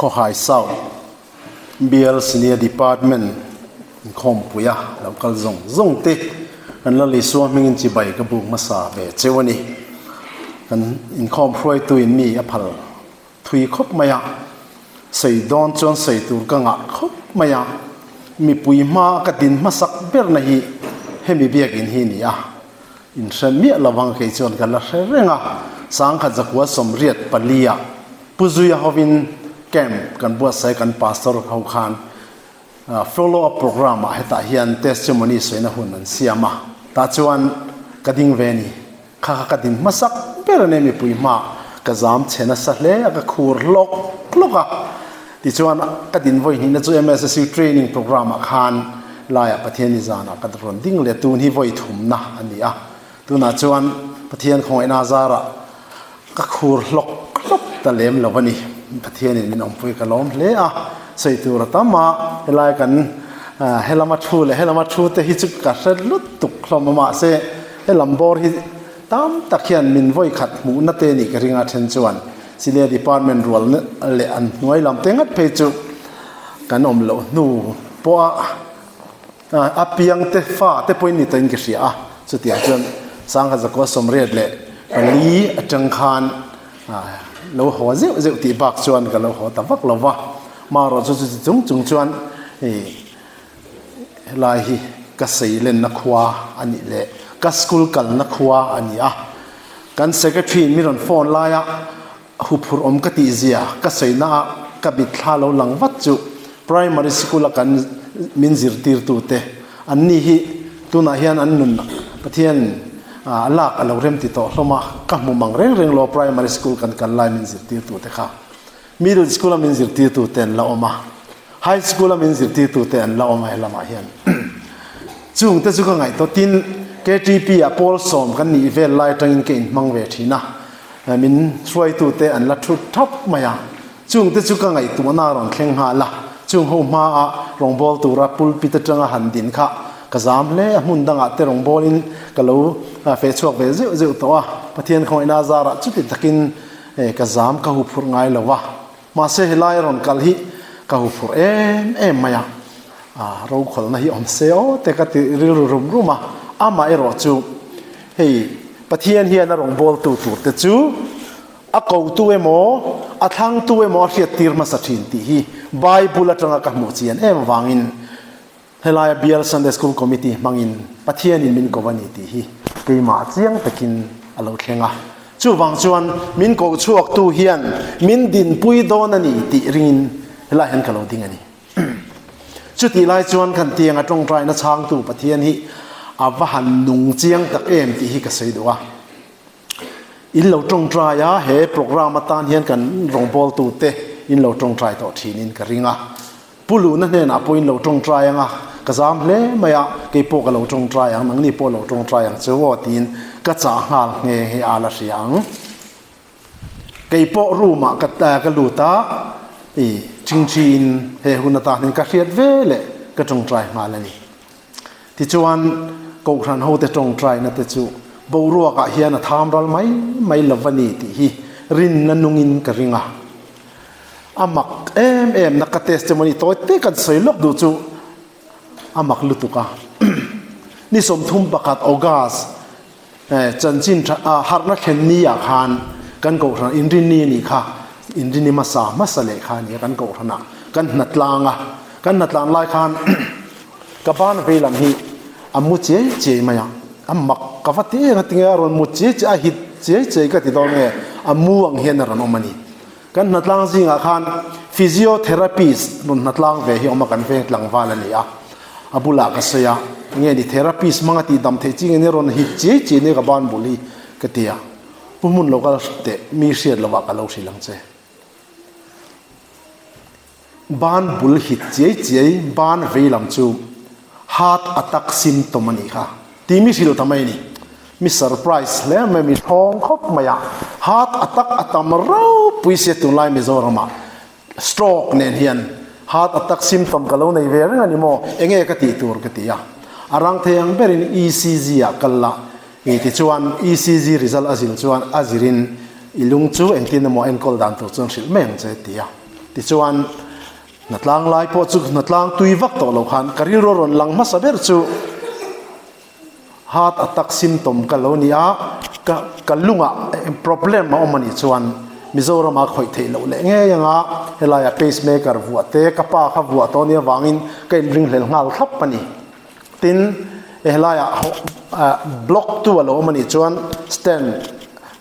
Khawhai South Bial Senior Department inkhawmpui a lo kal zawng zawng te kan la Isua hmingin chibai ka buk hmasa ve cheu a ni. Kan inkhawm hruaitu in mi a phal thui khawp mai a, sawi dawn chuan sawi tur ka ngah khawp mai a, mipui hma ka din hmasak berna hi hemi biakin hi a ni a. In hre miah lovang kei chuan ka la hre reng a, sangkhat zakua 84 ah Pu Zuia hovin camp kan buatsaih kan pastor ho khan follow up program ah hetah hian testimony sawina hun an siam a, tah chuan ka ding ve ni, kha kha ka din hmasak ber a nia mipui hma ka zam chhe nasa hle a ka khur hlawk hlawk a, tichuan ka din vawi hnihna chu MSSU training program ah khan laiah Pathian ni zanah ka rawn ding leh tun hi vawi thumna a ni a, tunah chuan Pathian khawngaihna zarah Ka khur hlawk hlawk ta lem lo a ni. Pathianin min awmpui ka lawm hle a, sawi tur a tam a, helai kan helama thu leh helama thu te hi chu ka hre lutuk hlawm a, mahse helam bawr hi tam tak hian min vawi khat hmuhna te nih ka ring a, then chuan Senior Department rual leh an hnuai lam te ngat phei chu kan awm loh hnu pawh a a piang te fa te pawhin ni tawhin ka hria a, chutiang chuan sangha zakua 84 atang khan lo haw zeuh zeuh tih bak chuan ka lo haw ta vak lo va, marawh chu chuti chung chung chuan helai hi ka seilenna khua a nih leh ka school kalna khua a ni a, kan secretary in mi rawn phone laia Huphurh awm ka tih zia ka sawi na ah ka mitthla lo lang vat chu primary sikul a kan min zirtirtu te an ni hi tunah hian an nun Pathian a lak a lo rem ti tawh hlawm a, ka hmu mang reng reng lo primary school kan kal lai min zirtirtu te kha middle school a min zirtirtu te an la awm a, high school a min zirtirtu te an la awm a helamah hian chung te chu ka ngaihtuah tin KTP ah pawl sawm kan nih vel lai atangin ka inhmang ve thin a. Min hruaitute an la thut thap mai a, chungte chu ka ngaihtuahna a rawn thleng nghal a, chung ho hmaa rawngbâwl tura pulpit aṭanga han din kha ka zam hle a, hmun dangah te rawngbâwlin ka lo feh chhuak ve zeuh zeuh tawh a, Pathian khawngaihna a zarah chuti takin ka zam ka huphurh ngai lo va, mahse helai a rawn kal hi ka huphurh em em mai a, rokhawlna hi awm se aw te ka ti rilru rum rum a, amah erawh chu hei Pathian hian a rawngbawltu turte chu a kotu emaw, a thlangtu emaw a hriattir hmasa thin tih hi Bible atanga ka hmuh chian em avangin helaia Bial Sunday School Committee hmangin Pathianin min ko a ni tih hi keimah chiang takin a lo thleng a. Chuvang chuan min koh chhuaktu hian min dinpui dawn a ni tih ringin helai hian ka lo ding a ni. Chutih lai chuan kan tianga tawngtaina chhangtu Pathian hi a va han nung chiang tak em tih hi ka sawi duh a. In lo tawngtai a, he program atan hian kan rawngbawltute in lo tawngtai tawh thinin ka ring a. Pu Luna hnenah pawh in lo tawngtai ang a, ka zam hle mai a, kei pawh ka lo tawngtai ang, nangni pawh lo tawngtai ang chu aw tiin ka chah nghal nghe nghe a la hria ang. Kei pawh room ah ka ka lut a, i chingchi in he hun atan hian ka hriat ve leh ka tawngtai nghal a ni. Tichuan Kohhran hote tawngtaina te chu boruak ah hian a tham ral mai mai lo va ni tih hi rinna nungin ka ring a. A mak em em na ka testimony tawi te kan sawi lawk duh chu a mak lutuk a. Ni 31 August Chanchin tha ah harhna thlen ni ah khan kan kohhran inrinni a nih kha, inrinni hmasa hmasa leh kha a ni a kan kohhran ah kan hna tlang a, kan hna tlan lai khan ka ban vei lam hi a mu chiai chiai mai a, a mak ka va ti em a tinge a rawn mu chiai chiai a hit chiai chiai ka ti dawn nge a mu ang hian a rawn awm a ni. Kan hna tlang zingah khan physiotherapist rawn hna tlang ve hi a awm a kan veng tlangval a ni a, a bulah ka sawi a, nge ni therapist hmanga tih dam theih chi nge ni rawn hit chiai chiai nia ka ban bul hi ka ti a, pu hmun lo kal teh mi hriat lovah ka lo hrilh ang che. Ban bul hit chiai chiai ban vei lam chu heart attack symptom a nih kha tih mi hrilh ta mai a ni. Mi surprise hle mai, mi thawng khawp mai a, heart attack a tam ropui sia tunlai Mizoramah stroke nen hian heart attack symptom ka lo nei ve reng a ni maw, enge ka tih tur ka ti a, a rang thei ang berin ECG ah kal la i tichuan ECG result a zil chuan a zirin i lung chu engtin emaw enkawl dan tur chuan hrilh mai ang che ti a. Tichuan, hnatlang lai pawh chu hnatlang tui vak tawh lo khan ka rilru rawn lang hmasa ber chu heart attack symptom ka lo ni a, ka ka lungah problem a awm a nih chuan Mizorama khawih theih loh leh ngei anga helaiah pacemaker vuah te ka pa kha vuah tawh a nih avangin ka inringhlel nghal thlap a ni. Tin, helaiah block tu a lo awm a nih chuan stand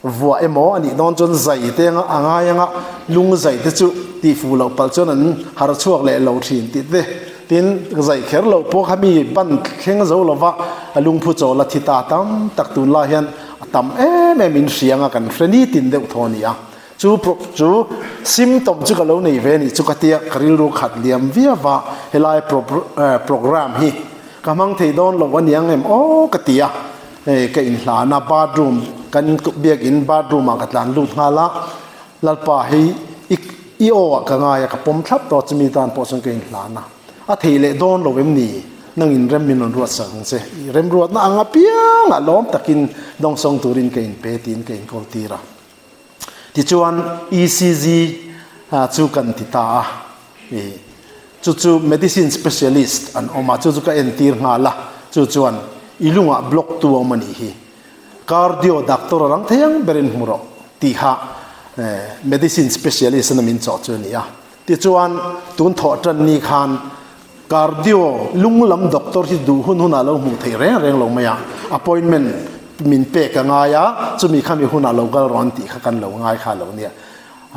vuah emaw a nih dawn chuan zai te anga a ngai anga lung zai te chu tihfuh loh palh chuan an har chhuak leh lo thin tih te. Tin, zai kher loh pawh kha mi ban thleng zo lova a lungphu chawl a thi ta tam tak tunlai hian a tam em em in hria anga kan hre nitin deuh thaw a ni a. Chu chu symptom chu ka lo nei ve nih chu ka tia ka rilru khat liam viau va, helai program hi ka hmang thei dawn lo a niang em aw ka ti a, hei ka inhlan a bathroom kan biakin bathroom ah ka tlan lut nghal a, Lalpa hei i i aw ah ka ngai a ka pawm thlap tawh chumi tan pawh chuan ka inhlan a, a thei leh dawn lo em ni nangin rem min rawn ruat sak ang che, i remruatna ang apiangah lawm takin dawngsawng turin ka inpe tiin ka inkawl tir a. Tichuan ECG chu kan ti ta a, chu chu medicine specialist an awm a, chu chu ka entir nghal a, chu chuan i lungah block tu a awm a nih hi, cardio doctor a rang thei ang berin hmu rawh tih kha medicine specialist a min chawh chu a ni a. Tichuan tun thawh tan ni khan Cardio lung lam doctor hi duh hun hunah lo hmuh theih reng reng lo mai a, appointment min pek a ngai a, chumi khami hunah lo kal rawh an tih kha kan lo ngai kha lo nia.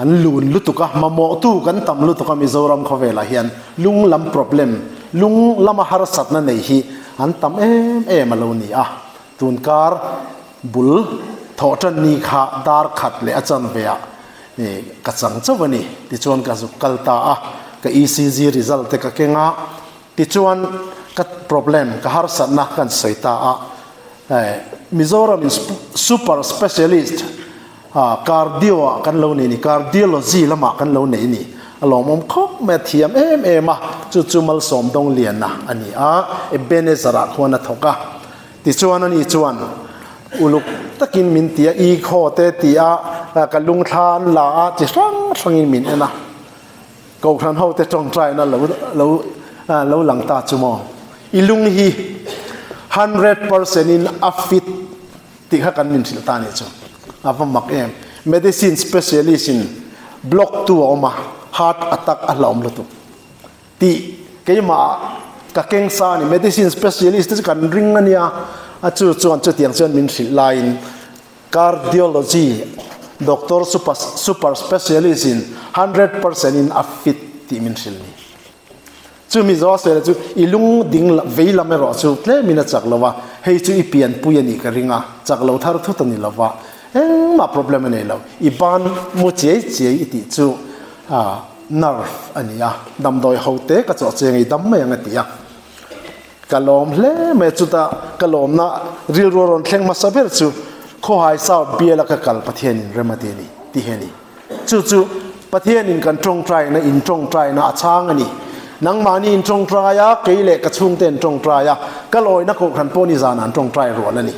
An lun lutuk a, mamawhtu kan tam lutuk a Mizoram khawvelah hian lung lam problem, lung lama harsatna nei hi an tam em em a lo ni a. Tunkar bul thawh tan ni kha dar khat leh a chanve ah Ka chang chauh a ni. Tichuan ka zuk kal ta a, ka ECG result te ka keng a, tichuan ka problem, ka harsatna kan sawi ta a. Mizoram in super specialist cardio ah kan lo nei ni, cardiology lamah kan lo nei ni. A lawmawm khawp mai a, thiam em em a, chu chu Malsawm Dawngliana a ni a, Ebenezer ah khuan a thawk a. Tichuan ani chuan uluk takin min ti a, i khaw te ti a, ka lungthla an la a, chi hrang hrangin min en a. Kohhran ho te tawngtaina lo lo lo lang ta chu maw? I lung hi 100% in a fit tih kha kan min hrilh ta nih chu. A va mak em. Medicine specialist in block tu a awm a, heart attack a hlauhawm lutuk. Tih keimah ka keng sa a ni. Medicine specialist te chu kan ring a nia, a chu chuan chutiang chuan min hrilh laiin cardiology doctor super super specialist in 100% in a fit tih min hrilh ni. Chumi zawh a sawi chu i lung ding vei lam erawh chu tlemin a chak lo va, hei chu i pianpui a nih ka ring a, chak lo thar thut a ni lo va, engmah problem a nei lo, i ban mu chiai chiai i tih chu a. Nerve a ni a, damdawi ho te ka chawh che ngei dam mai ang a ti a. Ka lawm hle mai a, chutah ka lawmna rilru a rawn thleng hmasa ber chu Khawhai South biala ka kal Pathianin rem a ti a ni tih hi a ni. Chu chu Pathianin kan tawngtaina in tawngtaina a chhang a ni. Nangmahni in tawngtai a, kei leh ka chhungte an tawngtai a, ka lawina kohhran pawh ni zanah an tawngtai rual a ni.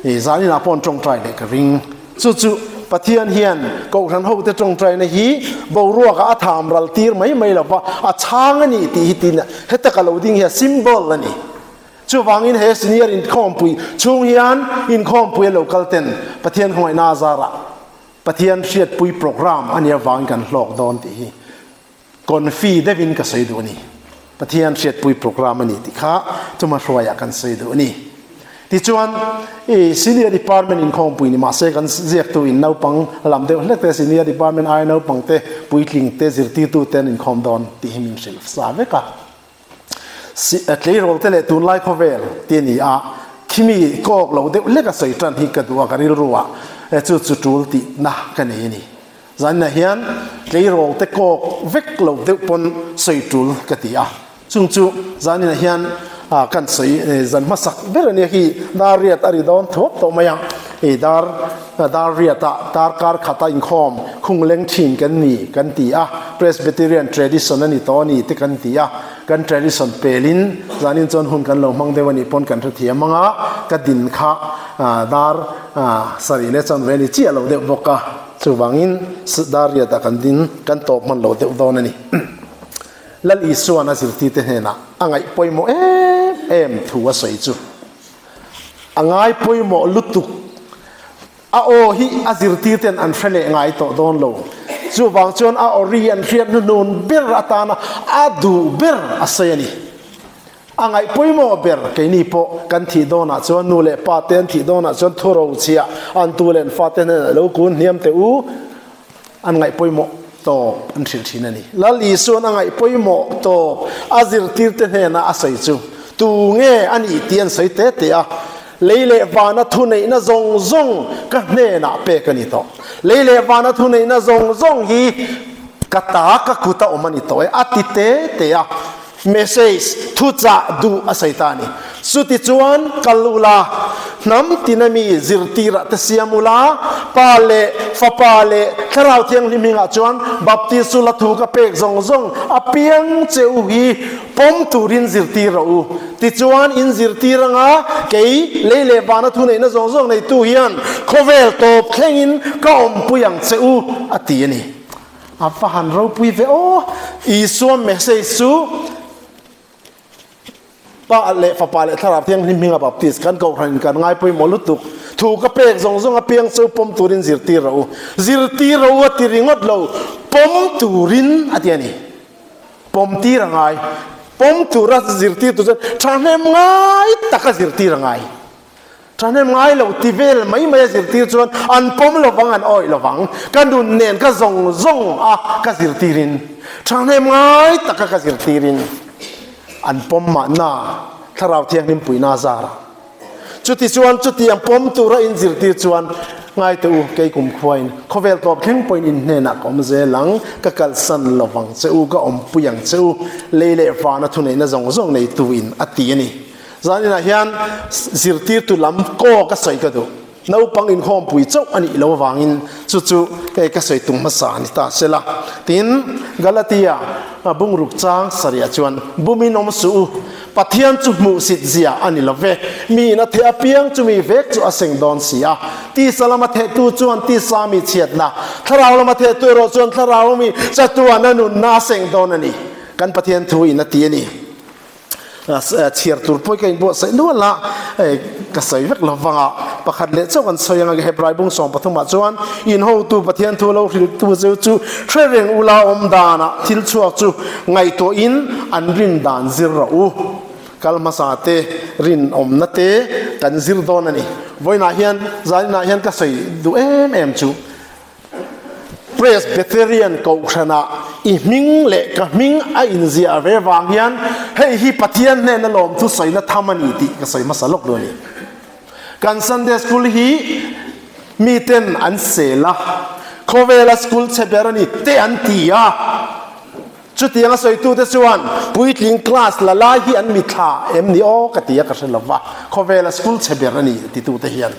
Zaninah pawh an tawngtai leh ka ring. Chu chu Pathian hian Kohhran hote tawngtaina hi boruakah a tham ral tir mai mai lo va, a chhang a ni tih hi tin heta ka lo ding hi a symbol a ni. Chuvangin he senior inkhawmpui chhung hian inkhawmpui a lo kal ten Pathian khawngaihna azarah Pathian hriatpui program a nih avangin kan hlawk dawn tih hi Confi deuhin ka sawi duh a ni. Pathian hriatpui program a ni tih kha chuma hruaiah kan sawi duh a ni. Tichuan, i senior department inkhawmpui ni mahse kan ziaktu in naupang lam deuh hlek te senior department aia naupang te puitling te zirtirtu te an inkhawm dawn tih hi min hrilh sa vek a. Tleirawl te leh tunlai khawvel ti a ni a, khimi kawk lo deuh hlek a sawi tan hi ka duh a ka rilru ah chu chu tul tihna ka nei a ni. Zanah hian tleirawl te kawk vek lo deuh pawn sawi tul ka ti a, chung chu zaninah hian kan sawi zan hmasak ber a nia hi dar riat a ri dawn thuap tawh mai a. I dar dar riatah darkar khata inkhawm khung leng thin kan ni kan ti a, Presbyterian tradition a ni tawh a ni te kan ti a, kan tradition pelin zanin chuan hun kan lo hmang deuh a nih pawn kan hrethiam ang a, ka din kha dar sarih leh chuan ve a ni chiah lo deuh bawk a, chuvangin dar riatah kan din kan tawp hman lo deuh dawn a ni. Lal Isua'n a zirtirte hnenah a ngaih pawimawh em em thu a sawi chu. A ngai pawimawh lutuk. A aw hi a zirtirten an hre leh ngai tawh dawn lo. Chuvang chuan a aw ri an hriat hnuhnun ber atana a duh ber a sawi a ni. A ngaih pawimawh ber keini pawh kan thih dawnah chuan nu leh pa te an thih dawnah chuan thuro chhia an tu leh an fate hnenah lo kun hniam teh u. An ngaih pawimawh tawp an hrilh thin a ni. Lal Isua'n a ngaih pawimawh tawp a zirtirte hnenah a sawi chu tu nge a nih tih an sawi te te a, Lei leh vana thuneihna zawng zawng ka hnenah pek a ni tawh. Lei leh vana thuneihna zawng zawng hi ka ta ka kut a awm a ni tawh e a ti te te a. Message, thuchah duh a sawi ta a ni. Chutichuan, kal ula, hnam tina mi zirtirah te siam ula, Pa leh Fapa leh Thlarau Thianghlim hmingah chuan baptis chu la thu ka pek zawng zawng apiang che u hi pawm turin zirtir rawh u. Tichuan, in zirtir anga kei, lei leh vana thuneihna zawng zawng neitu hian khawvel tawp thlengin ka awmpui ang che u, a ti a ni. A va han ropui ve aw! Isua message chu Pa leh Fapa leh Thlarau Thianghlim hminga baptist kan kohhran in kan ngai pawimawh lutuk. Thu ka pek zawng zawng apiang chu pawm turin zirtir rawh u. Zirtir rawh u a ti ringawt lo, pawm turin a ti a ni. Pawm tir a ngai. Pawm tura zirtir tur chuan thahnem ngai taka zirtir a ngai. Thahnem ngai lo ti vel mai mai a zirtir chuan an pawm lovang an awih lovang. Ka nun nen ka zawng zawng a ka zirtirin thahnem ngai taka ka zirtirin an pawm mahna Thlarau Thianghlim puihna a zar a. Chuti chuan chutiang pawm tura in zirtir chuan ngai teh u kei kum khuain khawvel tawp thleng pawhin in hnenah ka awm zel ang, ka kalsan lovang che u, ka awmpui ang che u, lei leh vana thuneihna zawng zawng neitu in a ti a ni. Zaninah hian zirtirtu lam kaw ka sawi ka duh. Naupang inkhawmpui chauh a nih loh avangin chu chu hei ka sawi tum hmasa a ni ta se la. Tin, Galatia bungruk chang sarihah chuan, Bumin awm suh u, Pathian chu hmuhsit zia a ni lo ve. Miin a theh apiang chu mi vek chu a seng dawn si a. Tisa lama thehtu chuan tisa mi chhiatna, thlarau lama thehtu erawh chuan thlarau mi chatuan a nunna a seng dawn a ni. Kan Pathian thu in a ti a ni. Chhiar tur pawh hi ka inbuatsaih nual a, ka sawi vek lo vang a, pakhat leh chauh kan sawi ang a, Hebrai bung 13 ah chuan in hotu Pathian thu lo hriltu cheu chu hre reng ula awm danah thil chhuak chu ngaihtuahin an rin dan zir rawh u. Kal hmasa te rinawmna te kan zir dawn a ni. Vawiinah hian zaninah hian ka sawi duh em em chu. Presbyterian Kohhranah i hming leh ka hming a inziah ve vang hian hei hi Pathian hnena lawmthu sawina tham a ni tih ka sawi hmasa lawk dawn a ni. Kan Sunday School hi miten an sel a, khawvela school chhe ber a ni te an ti a. Chutianga sawitute chuan puitling class la lai hi an mithla em ni aw ka ti a ka hre lova, khawvela school chhe ber a ni titute hian.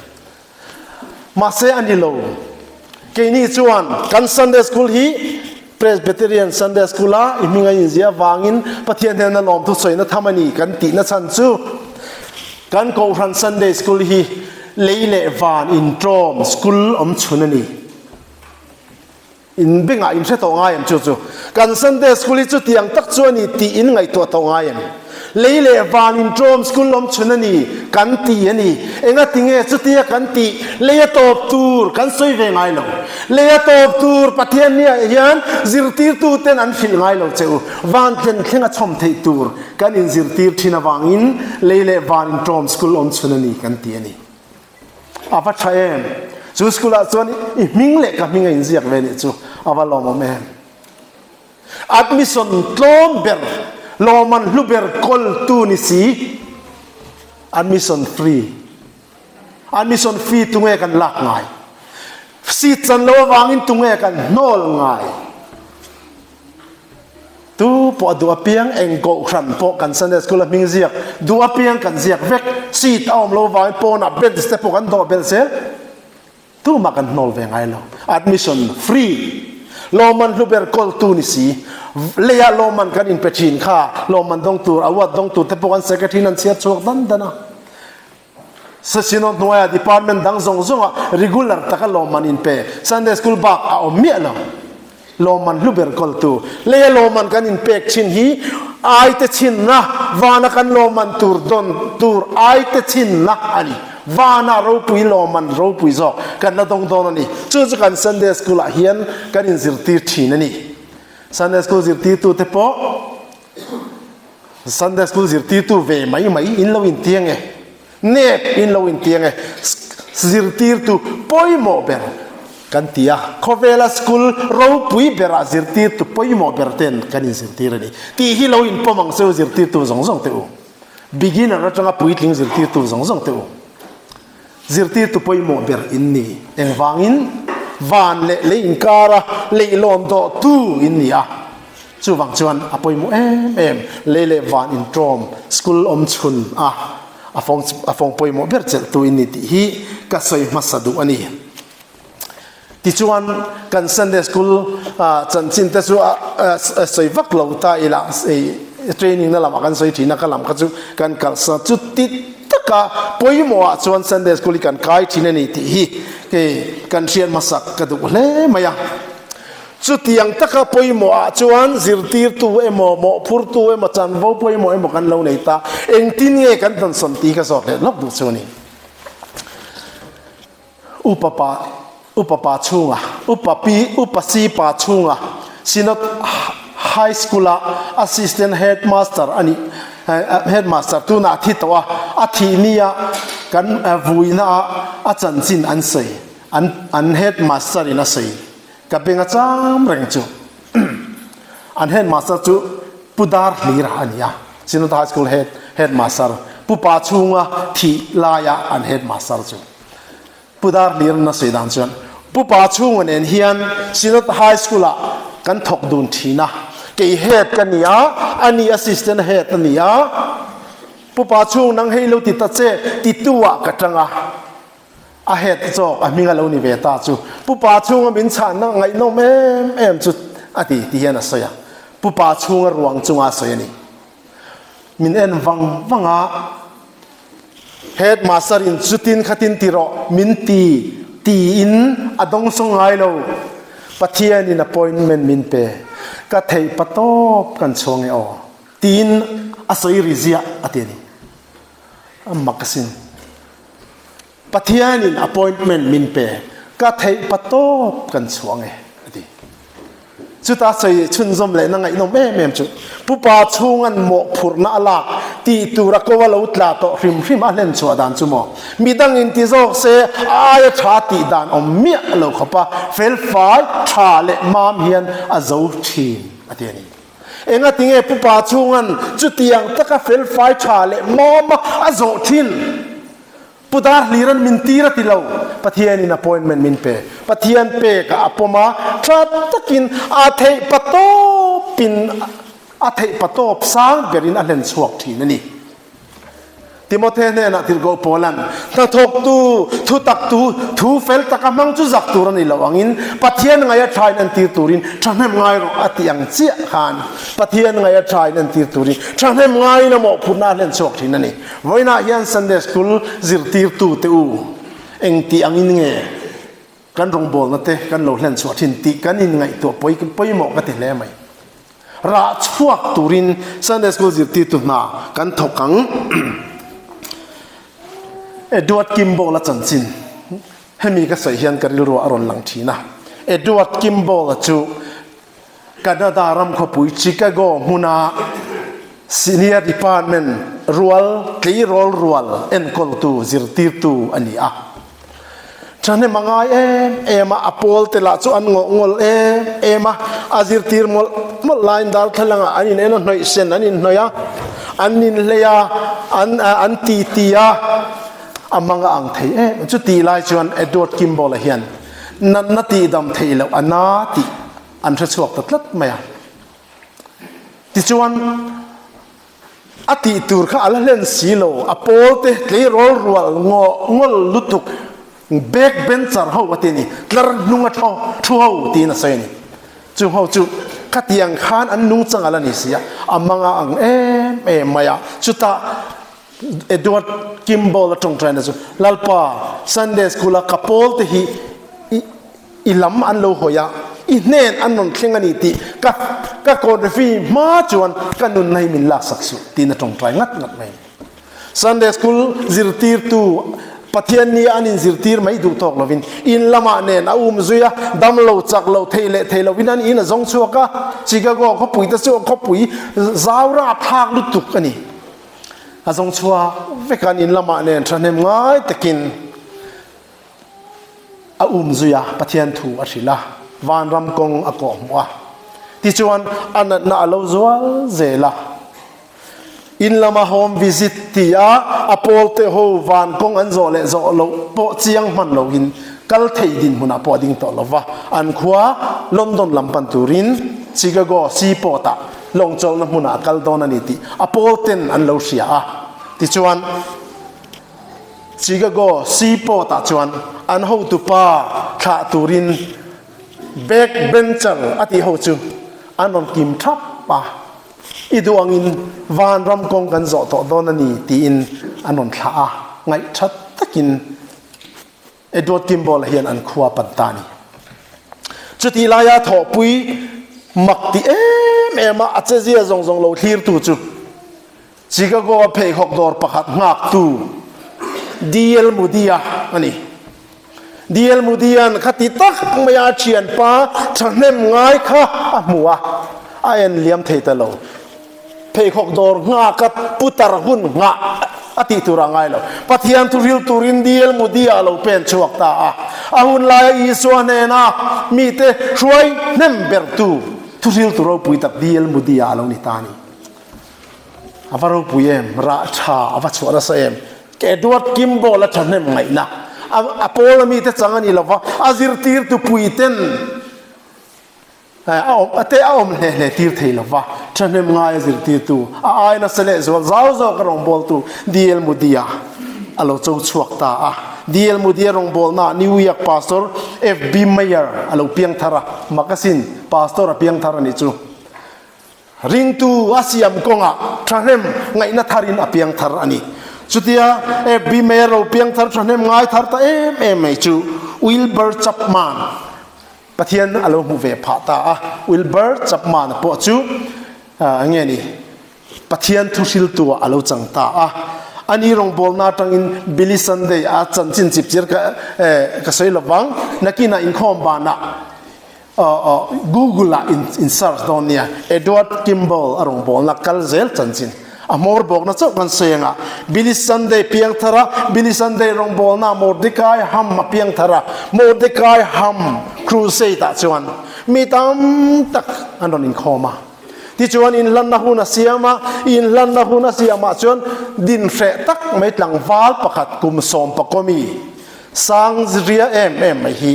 Mahse a ni lo. Keini chuan kan Sunday School hi Presbyterian Sunday School a i hming a inziah avangin Pathian hnena lawmthu sawina tham a ni kan tihna chhan chu kan Kohhran Sunday School hi lei leh van intawm school awm chhun a ni. In bengah in hre tawh ngai em chu chu? Kan Sunday School hi chutiang tak chu a ni tih in ngaihtuah tawh ngai em? Lei leh van in ṭawm school awm chhun a ni kan ti a ni. Enga ti nge chutia kan tih? Lei a tawp tur kan sawi ve ngai lo. Lei a tawp tur Pathian nia hian zirtirtu ten an hrilh ngai lo che u. Van thlen thleng a chhawm theih tur kan inzirtir thin avangin lei leh van in ṭawm school awm chhun a ni kan ti a ni. A va tha em? Chu school ah chuan i hming leh ka hming a inziak ve nih chu a va lawmawm em? Admission tlawm ber, lawman hlu ber kawl tu ni si, admission free. Admission fee tunge kan lak ngai? Seat chan lo avangin tunge kan hnawl ngai? Tu pawh a duh apiang eng kohhran pawh kan Sunday School a hming ziak duh apiang kan ziak vek. Seat a awm lo vangin pawnah bench te pawh kan dawh belh zel. Tumah kan hnawl ve ngai lo. Admission free. Lawmman hlu ber kawltu ni si. Leiah lawmman kan inpe thin kha lawmman dawng tur, award dawng tur te pawh kan secretary in an chhiar chhuak dan dan a. Session hnuaiah department dang zawng zawngah regular taka lawmman inpe Sunday school bak a awm miah lo. Lawmman hlu ber kawltu. Leia lawmman kan inpek thin hi aite chhinna, vana kan lawmman tur dawn tur aite chhinna a ni. Vana ropui lawmman ropui zawk kan la dawng dawn a ni. Chu chu kan Sunday School ah hian kan inzirtir thin a ni. Sunday School zirtirtute pawh Sunday School zirtirtu ve mai mai in lo intiang e. Nep in lo intiang e. Zirtirtu pawimawh ber kan ti a. Khawvela school ropui berah zirtirtu pawimawh ber ten kan inzirtir a ni. Tih hi lo inpawm ang cheu zirtirtu zawng zawng teh u. Beginner atanga puitling zirtirtu zawng zawng teh u. Zirtirtu pawimawh ber in ni. Engvangin? Van leh lei inkara leihlawn dawhtu in ni a. Chuvang chuan a pawimawh em em. Lei leh van intawm school awm chhun a a fawng a fawng pawimawh ber chelhtu in ni tih hi ka sawi hmasa duh a ni. Tichuan kan Sunday School chanchin te chu a sawi vak lo ta ila training na lamah kan sawi thin a, ka lam kha chu kan kalsa chu ti taka pawimawh ah chuan Sunday School hi kan kai thin a ni tih hi kei kan hriat hmasak ka duh hle mai a. Chutiang taka pawimawh ah chuan zirtirtu emaw mawhphurtu emaw chanvo pawimawh emaw kan lo nei ta, engtin nge kan tawnsawn tih hi ka zawt leh lawk duh chu a ni. Upa pa Upa pa chhunga Upa pi Upa si pa chhunga Synod High School a Assistant Headmaster a nih Headmaster tunah a thi tawh a, a thih nia kan vuina a a chanchin an sawi an an Headmaster in a sawi ka beng a cham reng chu an Headmaster chu Pu Dar Hlira a ni a, Synod High School Head Headmaster Pu Pa chhunga thih laia an Headmaster chu. Pu Dar Hlirna sawi dan chuan Pu Pa chhunga nen hian Synod High School ah kan thawk dun thin a, kei head ka ni a, ani assistant head a ni a, Pu Pa chhung nang hei lo ti ta che titu ah ka tang a, a head zawk a hming a lo ni ve ta chu Pu Pa chhunga min chhanna ngaihnawm em em chu a ti ti hian a sawi a, Pu Pa chhunga ruang chunga a sawi a ni. Min en vang vang a. Headmaster in chutin khatin ti rawh min ti tiin a dawng sawng ngai lo. Pathian in appointment min pe. Ka theih pa tawp kan chhuang e aw tiin a sawi ri ziah a ti a ni. A mak asin. Pathian in appointment min pe. Ka theih pa tawp kan chhuang e a ti. Chuta sawi chhunzawm lehna ngaihnawm em em chu Pupa chhunga'n mawhphurhna a lak tih tura ko a lo tla tawh hrim hrim a hlen chhuah dan chu maw? Midangin ti zawk se a aia tha tih dan awm miah lo khawpa felfai tha leh mam hian a zo thin a ti a ni. Engatinge Pupa chhunga'n chutiang taka felfai tha leh mama a zawh thin? Pu Dar Hliran min tir a ti lo, Pathianin appointment min pe. Pathian pek a pawm a, tha takin a theih patawpin a theih patawp sang berin a hlen chhuak thin a ni. Timothe hnenah tirhkoh Paula'n, Hnathawktu, thutaktu, thu fel taka hmang chu zak tur a ni lo angin Pathian ngaia thain en tir turin thahnem ngai rawh a tih ang chiah khan Pathian ngaia thain en tir turin thahnem ngaiin a mawhphurhna a hlen chhuak thin a ni. Vawiinah hian Sunday School zirtirtute u engti angin nge kan rawngbawlna te kan lo hlen chhuah thin tih kan inngaihtuah pawi pawimawh ka ti hle mai. Rah chhuak turin Sunday School zirtirtu hna kan thawk ang. Edward Kimball-a chanchin hemi ka sawi hian ka rilruah a rawn lang thin a. Edward Kimball-a chu Canada ram khawpui Chicago hmuna Senior Department rual tleirawl rual enkawltu zirtirtu a ni a. Thahnem a ngai em em a, a pawl te lah chu an ngawh ngawl em em a, a zirtir mawlh mawlh laiin darthlalangah an in en a, hnawih sen an inhnawih a, an inhlei a, an an titi a, a mang a ang thei em em. Chutih lai chuan Edward Kimball-a hian natna tihdam theih loh a na tih an hre chhuak ta tlat mai a. Tichuan, a tih tur kha a la hlen si lo, a pawl te tleirawl rual ngaw ngawl lutuk. Back bencher ho a ti a ni, tlar hnung a thu ho tiin a sawi a ni. Chung ho chu khatiang khan an nungchang a la ni si a, a mang a ang em em mai a. Chutah Edward Kimball a tawngtaina chu, Lalpa, Sunday School a ka pawl te hi i i lam an lo hawi a, i hnen an rawn thleng a ni tih ka ka kawnrefi hma chuan ka nunna hi min laksak suh tiin a tawngtai ngat ngat mai a ni. Sunday School zirtirtu Pathian nia an inzirtir mai duh tawk lovin in lamah nen a um zui a, dam lo chak lo thei leh thei lovin an in a zawng chhuak a, Chicago khawpui te chu khawpui zau rapthlak lutuk a ni. A zawng chhuak vek a, an in lamah nen thahnem ngai takin a um zui a, Pathian thu a hrilh a, vanram kawng a kawhhmuh a. Tichuan a natna a lo zual zel a. In lama home visit ti a a pawlte ho van kawng an zawh leh zawh loh pawh chiang hman loin kal thei dinhmunah pawh a ding tawh lo va, an khua London lam pan turin Chicago seaport ah lawng chawlhna hmunah a kal dawn a ni tih a pawlten an lo hria a. Tichuan Chicago seaport ah chuan an hotupa thlah turin back bencher a tih ho chu an rawn kim thap a. I duh angin vanram kawng kan zawh tawh dawn a ni tiin an rawn thlah a, ngaihthat takin Edward Kimball-a hian an khua pan ta a ni. Chutih laia thawhpui mak ti em em a, a chezia zawng zawng lo thlirtu chu Chicago-a pheikhawk dawr pakhat nghaktu DL Moody-a a ni. DL Moody-a'n khati tak maia a thianpa thahnem ngai kha a hmu a, a en liam thei ta lo. Pheikhawk dawr nghak a putar hun nghah a tih tur a ngai lo. Pathian thu hril turin DL Moody-a a lo pen chhuak ta a. A hun laia Isua hnena mite hruai hnem bertu thu hriltu ropui tak DL Moody-a a lo ni ta a ni. A va ropui em, rah tha a va chhuah nasa em. Edward Kimball a thahnem ngaihna a pawl ami te chang a ni lova, a zirtirtu puiten a awm a te a awm hle hle tir thei lova, thahnem ngai a zirtirtu a ai nasa leh zual zau zawk a rawngbawltu DL Moody-a a lo cho chhuak ta a. DL Moody-a rawngbawlnaah New York Pastor FB Meyer a lo piang thar a, makasin Pastor a piang thar a nih chu. Ringtu a siam kawngah thahnem ngaihna tharin a piang thar a ni. Chutia FB Mayor lo piang thar thahnem ngai thar ta em em mai chu Wilbur Chapman Pathian a lo hmu ve phah ta a. Wilbur Chapman-a pawh chu enge ni Pathian thuhriltu ah a lo chang ta a. Ani rawngbawlna atangin Billy Sunday a chanchin chipchir ka sawi lovang nakinah inkhawm banah Google ah in search dawn nia Edward Kimball a rawngbawlna kal zel chanchin a hmawr bawkna chauh kan sawi anga Billy Sunday piang thar a Billy Sunday rawngbawlna Mordecai Ham a piang thar a Mordecai Ham crusade ah chuan mi tam tak an rawn inkhawm a tichuan inhlanna hun a siam a inhlanna hun a siam ah chuan din hreh tak mai tlangval pakhat kum sawmpakawmi sang ria em em mai hi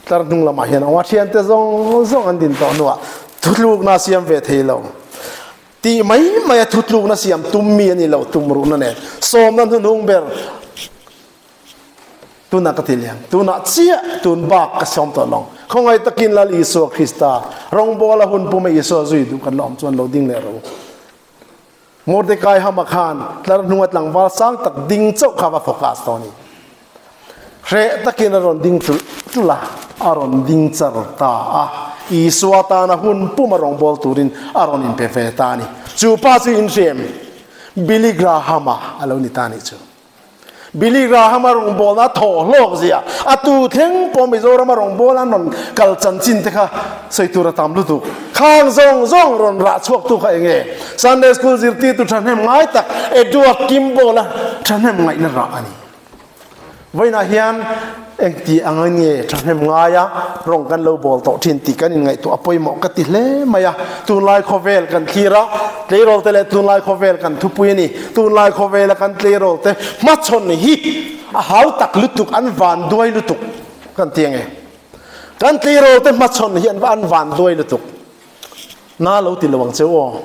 Tlar hnung lamah hian awng a thiante zawng zawng an din tawh hnuah thutlukna siam ve thei lo tih mai mai a thutlukna siam tum mi a ni lo tum ruhna nen sawmna hnuhnung ber tunah ka ti liam tunah chiah tun bak ka sawm tawh lo khawngaih takin Lal Isua Krista rawngbawl a hun puma Isua zui duh kan la awm chuan lo ding leh rawh u. Mordecai hama khan tlar hnunga tlangval sang tak ding chauh kha va focus tawh a ni. Hreh takin a rawn ding ṭulh ṭulh a, a rawn ding char ta a. Isua tana hun puma rawngbâwl turin a rawn inpe ve ta a ni. Chu pa chu inhrem Billy Graham-a a lo ni ta a nih chu. Billy Graham-a rawngbawlna a thawh hlawk zia, a tu thleng pawh Mizorama rawngbawla an rawn kal chanchin te kha sawi tur a tam lutuk. Khang zawng zawng rawn rah chhuaktu kha eng nge? Sunday School zirtirtu thahnem ngai tak Edward Kimball-a thahnem ngaihna rah a ni. Vawiinah hian engti ang nge thahnem ngaia rawng kan lo bawl tawh thin tih kan inngaihtuah a pawimawh ka ti hle mai a. Tunlai khawvel kan thlir a, tleirawl te leh tunlai khawvel kan thupui a ni. Tunlai khawvela kan tleirawl te hmachhawn hi a hau tak lutuk, an van duai lutuk kan ti ange. Kan tleirawl te hmachhawn hi an van duai lutuk. Na lo ti lo ang che u aw.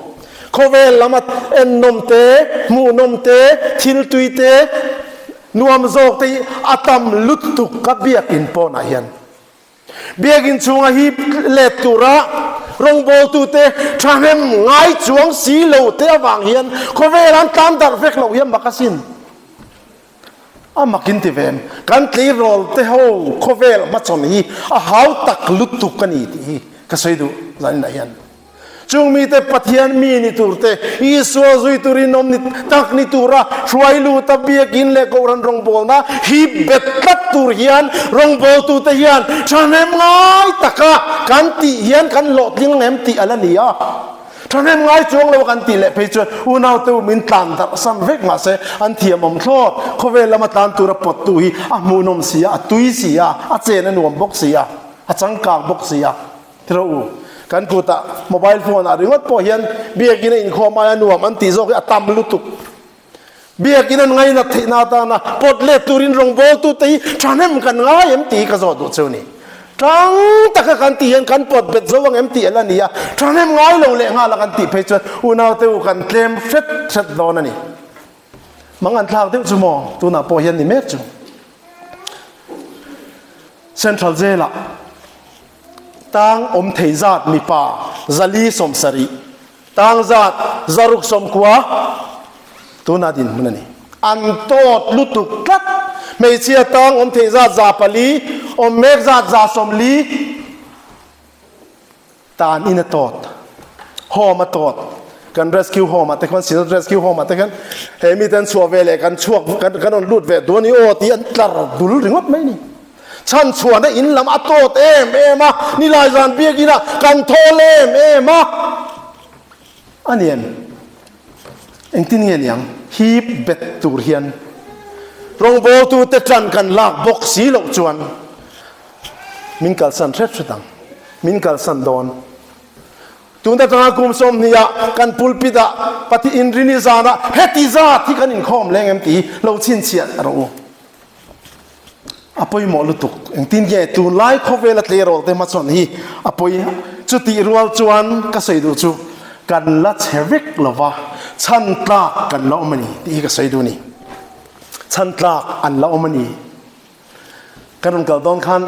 Khawvel lama ennawm te, hmuhnawm te, thil tui te. Nuam zawk te hi a tam lutuk ka biakin pawnah hian. Biakin chhunga hip let tura rawngbawltute thahnem ngai chuang si lo te avang hian khawvel an tlan darh vek loh hian mak asin. A mak in ti ve em? Kan tleirawl te ho khawvel hmachhawn hi a hau tak lutuk a ni tih hi ka sawi duh zaninah hian. Chung mite Pathian mi ni turte, Isua zui turin awm ni tak ni tura hruai luta biakin leh Kohhran rawngbawlna hi bet tlat tur hian rawngbawltute hian thahnem ngai taka kan tih hian kan hlawhtling ang em tih a la ni a. Thahnem ngai chuang lo a kan tih leh phei chuan unaute u min tlan darh san vek mahse an thiamawm thlawt. Khawvel lama tlan tura pawttu hi a hmuhnawm si a, a tui si a, a chen a nuam bawk si a, a changkang bawk si a. Tiraw u, kan kutah mobile phone ah ringawt pawh hian biakin a inkhawm aia nuam an tih zawk hi a tam lutuk. Biakin an ngainat theihna atana pawt let turin rawngbawltute hi thahnem kan ngai em tih hi ka zawh duh cheu ni. Tang taka kan tih hian kan pawt bet zo ang em tih a la ni a, thahnem ngai lo leh nghal a kan tih phei chuan unaute u kan tlem hret hret dawn a ni. Mang an thlak deuh chu maw tunah pawh hian ni mek chu. Central Jail ah Tang awm thei zat mipa 470, tang zat 690 tuna dinhmun a ni. An tawt lutuk tlat. Hmeichhia tang awm thei zat 400, awm mek zat 40 tan in a tawt. Home a tawt. Kan rescue home ah te khuan Synod rescue home ah te khan he mite an chhuah ve leh kan chhuak kan kan rawn lut ve duh a ni aw tih an tlar dul ringawt mai a ni. Chhanchhuahna in lam a tawt em em a, nilai zan biakin ah kan thawl em em a. A ni em? Engtin nge niang? Hip bet tur hian rawngbawltute tan kan lak bawk si loh chuan min kalsan hret hret ang. Min kalsan dawn. Tun atanga kum 20 ah kan pulpit ah Pati Inrini zanah heti zat hi kan inkhawm leng em tih hi lo chhinchhiah rawh u. A pawimawh lutuk. Engtin nge tunlai khawvela tleirawl te hmachhawn hi a pawi? Chutih rual chuan ka sawi duh chu kan la che vek lo va, chhan tlak kan la awm a ni tih hi ka sawi duh a ni. Chhan tlak an la awm a ni. Kan rawn kal dawn khan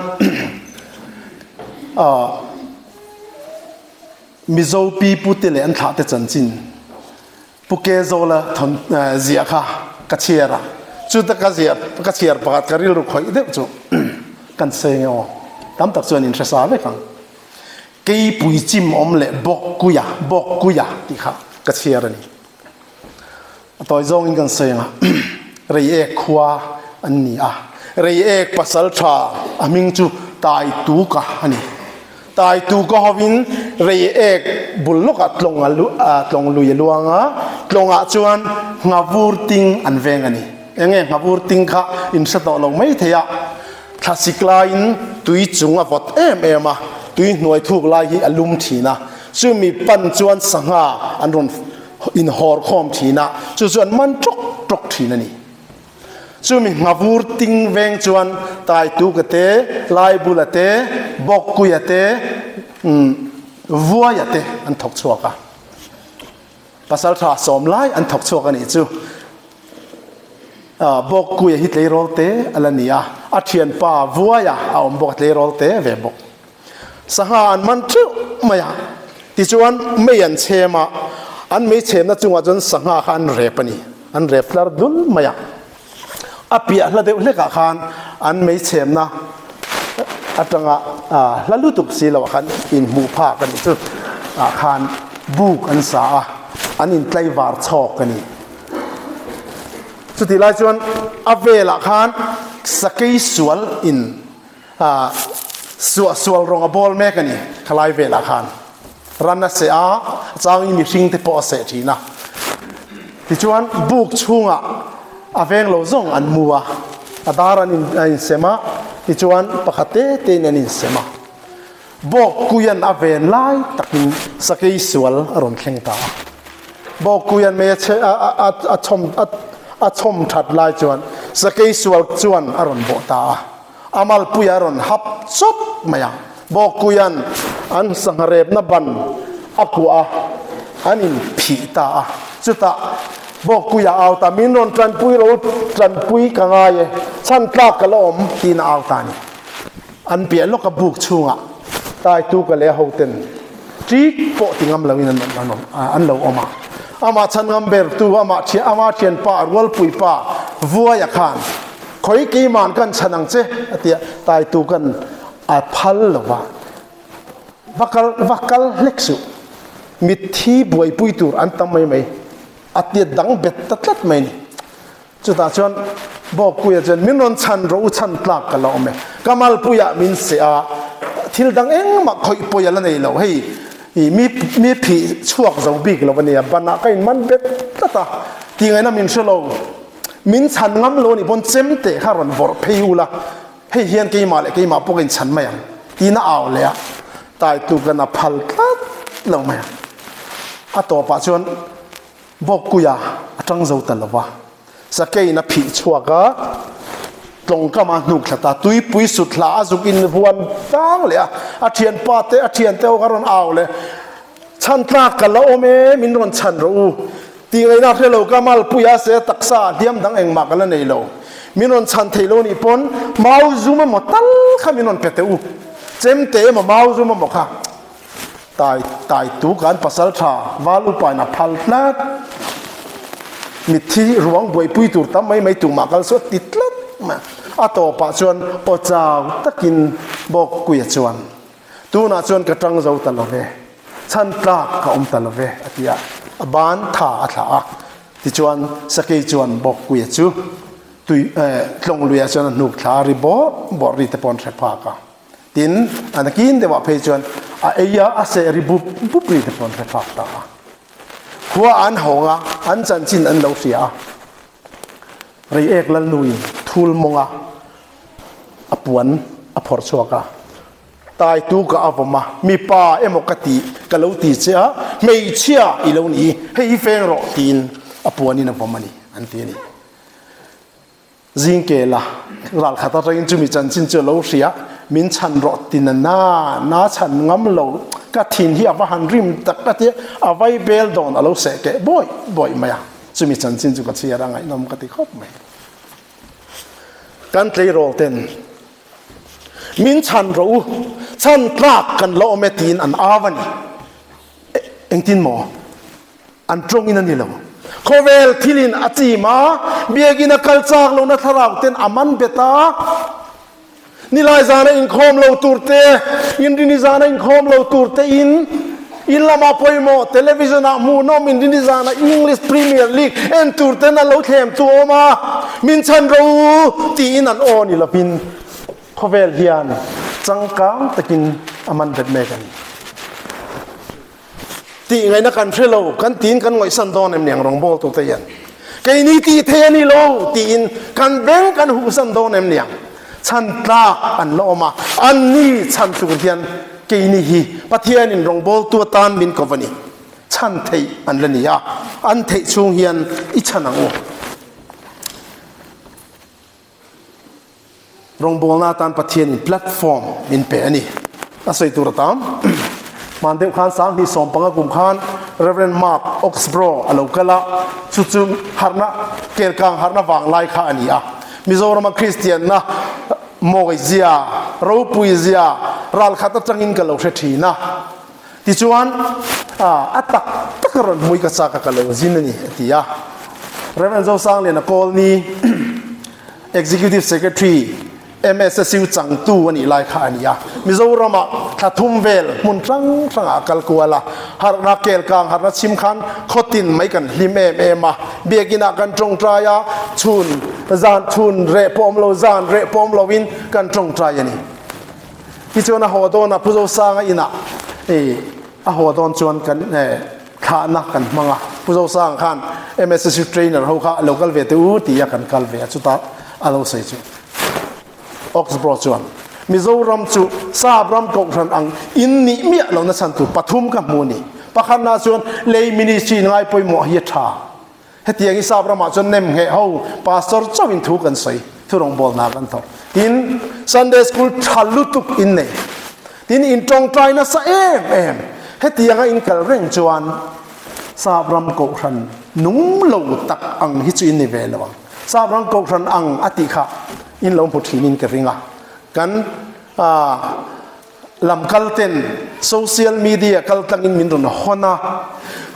Mizo pi pute leh an thlahte chanchin Pu Kezola thawn ziah kha ka chhiar a, chuta ka ziah ka chhiar pakhat ka rilru khawih deuh chu kan sawi nge aw, tam tak chuan in hre sa vek ang. Keipui chim awm leh bawk kuia, bawk kuia tih kha ka chhiar a ni. A tawi zawngin kan sawi ang a, Reiek khua an ni a, Reiek pasal tha a hming chu Taituka a ni. Taituka hovin Reiek bul lawkah tlawng a lu tlawng lui a luang a, tlawngah chuan nghavur ting an veng a ni. Eng nge nghavur ting kha in hre tawh lo mai thei a, thlasik laiin tui chung a vawt em em a, tui hnuai thuk lai hi a lum thin a, chumi pan chuan sangha an rawn inhawr khawm thin a, chu chu an man tawk tawk thin a ni. Chumi nghavur ting veng chuan Taituka te, Laibula te, Bawkkuia te, Vuaia te an thawk chhuak a. Pasaltha sawm lai an thawk chhuak a nih chu. Bawkkuia hi tleirawl te a la ni a, a thianpa Vuaia a awm bawk a, tleirawl te ve bawk. Sangha an man theuh mai a, tichuan mei an chhem a, an mei chhemna chungah chuan sangha kha an rep a ni, an rep tlar dul mai a. A piah hla deuh hlekah khan an mei chhemna atanga hla lutuk si loah khan inhmuh phak a nih chu ah khan buk an sa a, an intlaivar chhawk a ni. Chutih lai chuan a velah khan sakei sual in Ah, suah sual rawng a bawl mek a ni, khalai velah khan ran a seh a, a changin mihring te pawh a seh thin a. Tichuan buk chhungah a veng lo zawng an mu a, a dar an in a insem a, tichuan pakhat te tein an insem a. Bawk kuian a ven lai takin sakei sual a rawn thleng ta a. Bawk kuian mei a chhe a a a chhawm a a chhawm that lai chuan sakei sual chuan a rawn bawh ta a. A malpui a rawn hap chawp mai a, Bawkkuia'n an sangha repna ban a kuah a, an inphih ta a. Chutah. Bawkpuia au ta, Min rawn tanpui ro, tanpui ka ngai e, chhan tlak ka la awm, tiin a au ta a ni. An piah lawka buk chhungah taitu ka leh a hoten ṭik pawh ti ngam loin an lo awm a. Amah chhan ngam bertu, amah thian, ama thianpa, rualpui pa Vuaia khan, Khawi keiman kan chhan ang che, a ti a, taitu kan a phal lo va. Va kal, va kal hlek suh. Mitthi buaipui tur an tam mai mai. A tiat dang bet ta tlat mai ni. Chutah chuan Bawkpuia chuan min rawn chhan rawh u chhan tlak ka la awm e. Ka malpuiah min seh a, thil dang engmah khawih pawi a la nei lo. Hei i mi mi phih chhuak zo bik lo a nia, banah ka inman bet tlat a, tingaihna min hre lo. Min chhan ngam lo a nih pawn chemte kha rawn vawrh phei u la, hei hian keimah leh keimah pawh ka inchhan mai ang tiin a au leh a, taitu kan a phal tlat lo mai a. A tawpah chuan Bawkpuia a tang zo ta lo va, Sakeiin a phih chhuak a, tlawngkam a hnuk thla ta, tuipui sut hla a zuk in huan tang leh a, a thianpa te a thiante ho kha rawn au leh, Chhan tlak ka la awm e, min rawn chhan rawh u. Tih ngaihna hre lo ka malpuia se taksa ah hliam dang engmah ka la nei lo. Min rawn chhan thei lo nih pawn mau zum emaw tal kha min rawn pe teh u. Chemte emaw mau zum emaw kha tai tai tu kan pasal tha val upain a phal tlat. Mitthi ruang buaipui tur tam mai mai tumah kal suat ti tlat mai. A tawpah chuan aw chau takin Bawkkuia chuan Tunah chuan ka tang zo ta lo ve, chhan tlak ka awm ta lo ve, a ti a, a ban tha a thlah a. Tichuan Sakei chuan Bawkpuia chu tui tlawng luiah chuan a hnuk thla a ri bawrh bawrh ri te pawh an hre phak a. Tin, a nakin deuhah phei chuan a ei a, a seh ri bup bup ri te pawh an hre phak ta a. Khua an hawng a, an chanchin an lo hria a. Reiek Lalnuin thul mawnga a puan a phawrh chhuak a, Taitu ka a vawm a, mipa emaw ka ti, ka lo ti che a, hmeichhia i lo ni, hei hi feng rawh tiin a puanin a vawm a ni, an ti a ni. Zingkela ral khat atangin chumi chanchin chu a lo hria, min chhan rawh ti na na, na chhan ngam lo, ka thin hi a va han rim tak a tia, a vai bel dawn a lo seh keh bawih bawih mai a, chumi chanchin chu ka chhiar a ngaihnawm ka ti khawp mai. Kan tleirawl ten min chhan rawh u, chhan tlak kan la awm e tiin an au a ni. Engtin maw? An tawngin a ni lo. Khawvel thilin a chim a, biakin a kal chak lohna thlarau ten a man bet a. Nilai zana inkhawm lo tur te, Inrini zana inkhawm lo tur te in, in lamah pawimawh television ah hmuhnawm Inrini zana English Premier League en tur ten a lo thlem tu awm a, min chhan ro u tiin an aw ni lovin khawvel hian changkang takin a man bet mek a ni. Tih ngaihna kan hre lo, kan tiin kan ngawihsan dawn em niang rawngbawl tute hian. Keini tih thei a ni lo tiin kan beng kan huhsan dawn em niang. Chhan tlak an la awm a, an ni chhan tur hian keini hi Pathianin rawngbawltu atan min ko va ni. Chhan theih an la ni a, an theih chhung hian i chhan ang u. Rawngbawlna atan Pathianin platform min pe a ni. A sawi tur a tam. Hman deuh khan Sanghnih 15 kum khan Rev. Mark Oxbrough a lo kal a, chu chu harhna, kelkang harhna vang lai kha a ni a. Mizorama Kristianna mawizia, ropuizia ralkhat atangin ka lo hre thin a. Tichuan, a tak tak a rawn hmui ka chak a ka lo zin a ni, a ti a. Rev. Zosangliana Kawlni, Executive Secretary, MSSU changtu a nih lai kha a ni a. Mizoramah thla thum vel hmun hrang hrangah a kal kual a. Harhna kelkang harhna chhim khan khawtin mai kan hlim em em a. Biakinah kan tawngtai a, chhun zan chhun reh pawh awm lo, zan reh pawh awm loin kan tawngtai a ni. Tichuan a haw dawn a, Pu Zosanga inah a haw dawn chuan kan thlahna kan hmang a. Pu Zosanga khan MSSU trainer ho kha lo kal ve teh u ti a kan kal ve a, chutah a lo sawi chu Oxbro chuan Mizoram chu Sap ram kohhran ang in nih miah lohna chhan tur pathum ka hmu a ni. Pakhatna chuan lei ministry ngai pawimawh hi a tha. Hetiang hi Sap ramah chuan nem ngheh ho pastor chauhin thu kan sawi, thu rawngbawlna kan thawk. Tin, Sunday School tha lutuk in nei. Tin, in tawngtai nasa em em. Hetianga in kal reng chuan Sap ram kohhran. Nung lo tak ang hi chu in ni ve lo ang. Sap ram kohhran ang a tih kha in lo hmu thinin ka ring a. Kan lam kal ten social media kal tlangin min rawn hawn a,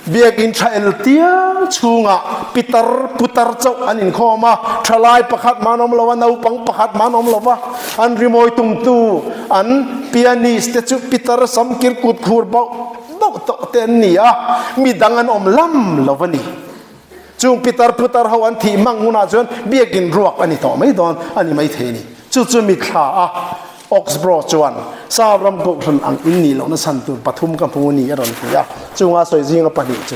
biakinn tha el tiang chhungah pitar putar chauh an inkhawm a, thalai pakhat mah an awm lo a, naupang pakhat mah an awm lo va, an rimawi tumtu an pianist te chu pitar samkir kut khur bauh bauh tawh te an ni a, midang an awm lam lo a ni. Chung pitar putar ho an thih hmang hunah chuan biakinn ruak a ni tawh mai dawn a ni maithei a ni. Chu chu mithla a Oxbro chuan Sap ram kohhran ang in nih lohna chhan tur pathum ka hmu ni a rawn ti a, chunga sawi zinga pahnih chu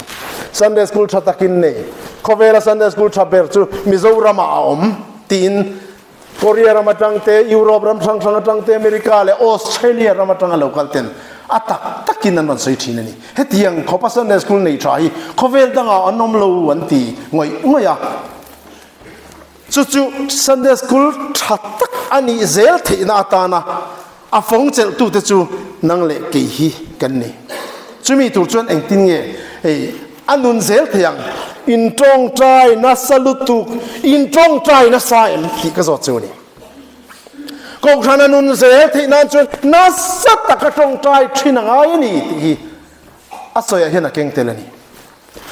Sunday School tha takin nei, khawvela Sunday School tha ber chu Mizoramah a awm tiin Korea ram atang te, Europe ram hrang hrang atang te, America leh Australia ram atanga lo kal ten a tak takin an rawn sawi thin a ni. Hetiang khawpa Sunday School nei tha hi khawvel dangah an awm lo an ti ngawih ngawih a. Chu chu Sunday School tha tak a nih zel theihna atana a fawng chelhtute chu nang leh kei hi kan ni. Chumi tur chuan engtin nge hei a nun zel thei ang? In tawngtai nasa lutuk, in tawngtai nasa em tih ka zawt chu a ni. Kohhran a nun zel theih nan chuan nasa taka tawngtai thin a ngai a ni tih hi a sawiah hian a keng tel a ni.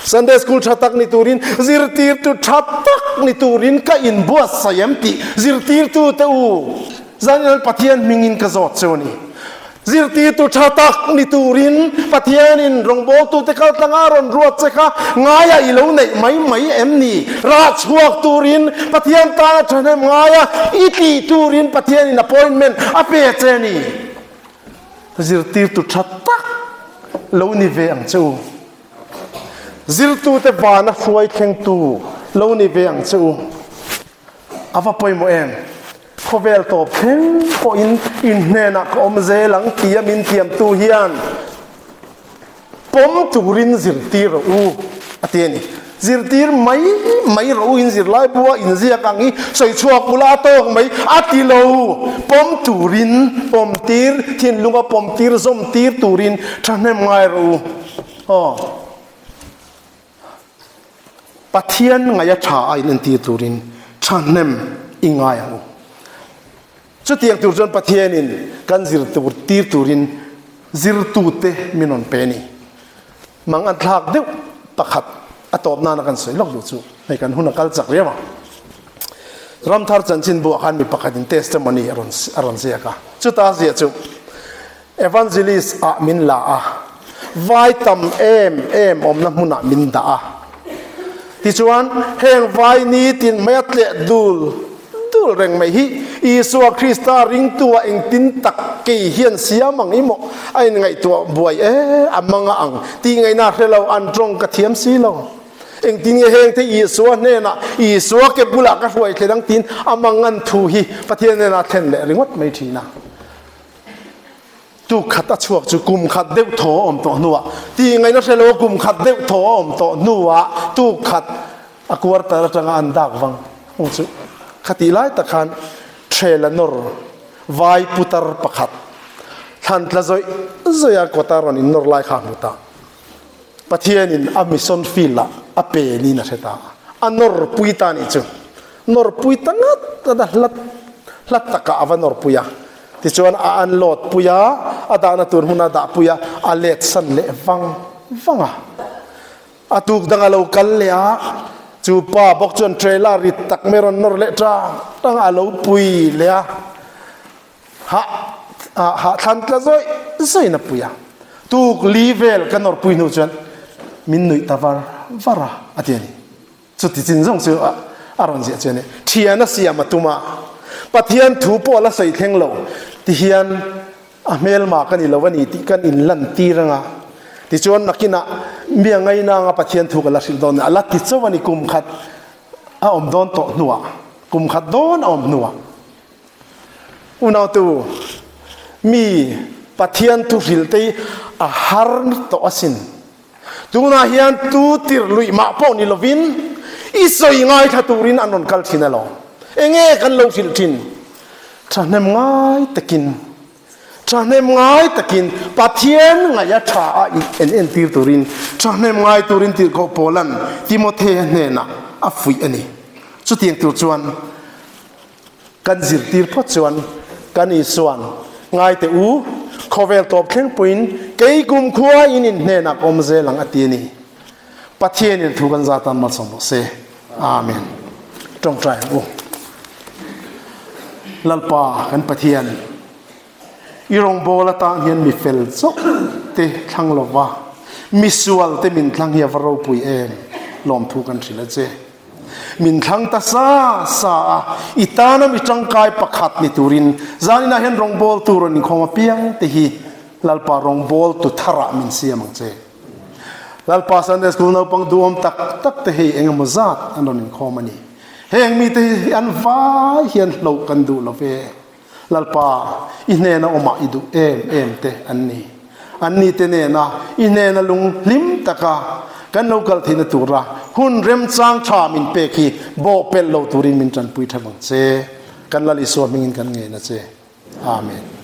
Sunday School tha tak ni turin zirtirtu tha tak ni turin ka inbuatsaih em tih zirtirtu te u Zaniel Pathian hmingin ka zawt chu a ni. Zirtirtu tha tak ni turin Pathianin rawngbawltute kal tlanga rawn ruat che kha ngaia i lo neih mai mai em ni? Rah chhuak turin Pathian tana thahnem ngaia i tih turin Pathianin appointment a pe che a ni. Zirtirtu tha tak lo ni ve ang che u. Zirtute vana hruai thlengtu lo ni ve ang che u. A va pawimawh em? Khawvel tawp thleng pawhin in hnenah ka awm zel ang tia min tiamtu hian pawm turin zirtir rawh u a ti a ni. Zirtir mai mai rawh u in zirlai bua inziak ang hi sawi chhuak ula a tawk mai a ti lo. Pawm turin pawm tir, thinlunga pawm tir, zawm tir turin thahnem ngai rawh u. Aw. Pathian ngaih a tha a in entir turin thahnem i ngai ang u. Chutiang tur chuan Pathianin kan zir tur tir turin zirtute min rawn pe a ni. Mang an thlak deuh pakhat a tawp nana kan sawi lawk duh chu hei kan hun a kal chak riau a. Ramthar chanchin buah khan mi pakhatin testimony a rawn a rawn ziak a. Chuta ziah chu Evangelist ah min la a, vai tam em em awmna hmunah min dah a. Tichuan, heng vai nitin mai a tleh dul dul reng mai hi Isua Krista ringtua engtin tak kei hian siam ang i maw? A inngaihtuah buai e, a mang a ang tih ngaihna hre lo, an tawng ka thiam si lo. Engtin nge heng te Isua hnenah, Isua ke bulah ka hruai thlen ang tiin a mangan thu hi Pathian hnenah a thlen leh ringawt mai thin a. Tu khat a chhuak chu kum khat deuh thaw a awm tawh hnuah, tih ngaihna hre lo kum khat deuh thaw a awm tawh hnuah tu khat a quarter atanga an dak vang ang chu. Khatih lai tak khan Trela nawr vai putar pakhat thlan tla zawih zawih a kawta rawn innawr lai kha a hmu ta. Pathianin a mission field ah a pe niin a hre ta a, a nawrpui ta nih chu. Nawrpui ta ngat ngat a, hlat hlat takah a va nawrpui a. Tichuan a unload pui a, a dahna tur hmun a dah pui a, a let san leh vang vang a. A tuk dang a lo kal leh a, chu pa bawk chuan trailer rit tak mai rawn nawr leh tang tang a, a lo pui leh a. Hah hah thlan tla zawih zawih na pui a, tuk li vel ka nawrpui hnu chuan min nuih ta var var a, a ti a ni. Chuti chin zawng chu a rawn ziah chu a ni. Thian a siam a tum a, Pathian thu pawh a la sawi thleng lo ti hian a hmelma ka ni lo a ni tih kan inlan tir ang a. Tichuan nakinah mi a ngaina anga Pathian thu ka la hrilh dawn a, a la ti chauh a ni kum khat a awm dawn tawh hnuah, kum khat dawn a awm hnuah. Unautu, mi Pathian thu hrilh te hi a har tawh asin. Tunah hian tu tirh luih mah pawh ni lovin i sawi ngaithla turin an rawn kal thin alawm. Enge kan lo hrilh thin? Thahnem ngai takin, thahnem ngai takin Pathian ngaih a tha a en entir turin. Thahnem ngai turin Tirhkoh Paula'n Timothea hnenah a fuih a ni. Chutiang tur chuan kan zirtir phawt chuan kan Isua'n, Ngai teh u, khawvel tawp thleng puiin kei kumkhua in in hnenah ka awm zel ang a ti a ni. Pathianin thu kan zat tan malsawm rawh se. Amen. Tawngtai ang u. Lalpa kan Pathian, i rawngbâwl atân hian mi fel chauh te thlang lo va, mi sual te min thlang hi a va ropui em? Lawmthu kan hrilh a che. Min thlang ta sa sa a, i tâna mi tangkai pakhat ni turin zaninah hian rawngbâwl tur an inkhawm apiang te hi Lalpa rawngbâwl tu tharah min siam ang che. Lalpa Sunday School naupang duhawm tak tak te hei eng emaw zat an rawn inkhawm a ni. Heng mite hi an vai hian hloh kan duh lo ve. Lalpa, i hnena awmah i duh em em te an ni. An ni te nena i hnena lung hlim taka kan lo kal theihna tura hun remchang tha min pek hi bawhpelh lo turin min tanpui tha vang che. Kan Lal Isua hmingin kan ngen a che. Amen.